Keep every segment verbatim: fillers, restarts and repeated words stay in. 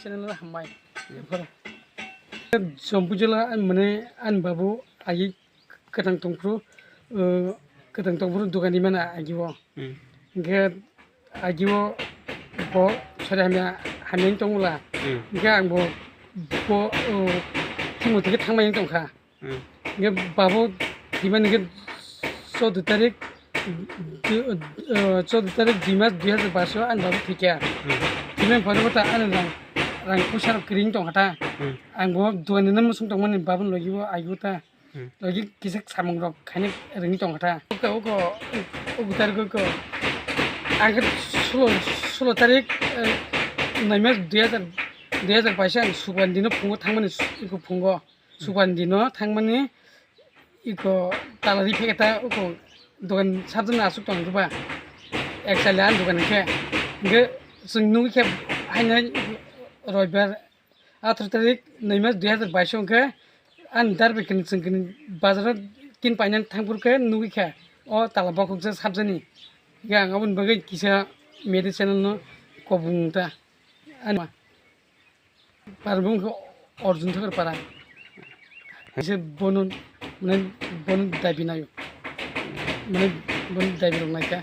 Channel hambai. Sompujala ani mane ani babu agi kwtang tongphuru, uh, kwtang tongphuru dogani mana agi o. Hmm. Hingke agi o bo sori hamya hamya wng tongmula. Hmm. Hingke ang bo bo, uh, thwngmung tongkhe thangmani wng tongkha. Hmm. Hingke babu thwimani hingke choudo tarik, du-, uh, choudo tarik dui mas dui hazar baish o ani babu thwikha. Hmm. Thwimani pore bo ta ani rang, rang puisa rok kwrwi wng tongkha ta. Hmm. Ang bo dogani no muchung tongmani babu logi o agi o ta. Hmm. Logi kisa samung rok khaini rwngwi tongkha ta. Uko, uko, uko tarik uko. Ang khe sulo, sulo tarik, eh, nai mas dui hazar, dui hazar baish ang Sukrani dino phungo thangmani su-, iko phungo. Sukrani dino thangmani iko tala ri phekhe ta uko dogan sabjani aswk tong khe ba. Ek sale ani dogan khe. Hingke chwng nugwi khe haino roibar atharo tarik nai mas dui hazar baish wngkhe ani darbai kini chwng kini bazaro tin painani thangphuru khe nugwi kha o tala bokhoksa sabjani. Hingke ang aboni bagwi kisa media channel no kobong ta ani ma. Para bung khe Arjun Thakur para. Kisa bono mane bono dabi nayo. Mane bono dabi rok naikha.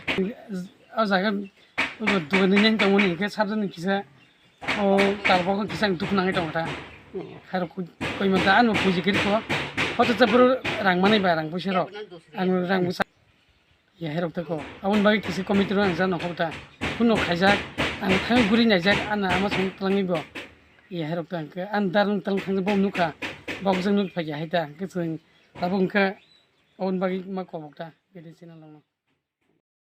O jaga o dogan ni neng tongmani hingke sabjani kisa. O talbo khe kisa ang dukhu nangwi tongkha ta. Khairok koi manta ano puji kiri ko. Hoto chapur rang manai ba rang puisi rok. Ang rang busa. Ya herok ta ko. Aboni bagwi kisa committee rok ang jano hobo ta. Kuno khaijak ang thang guri naijak ana ama song tlangwi bo. Ya herok ta ang khe an dar nung tlang thang bo nukha. Bok jang nuk phai ya hai ta. Khe chwng tabuk khe aboni bagwi ma kobok ta. Bede channel rok no.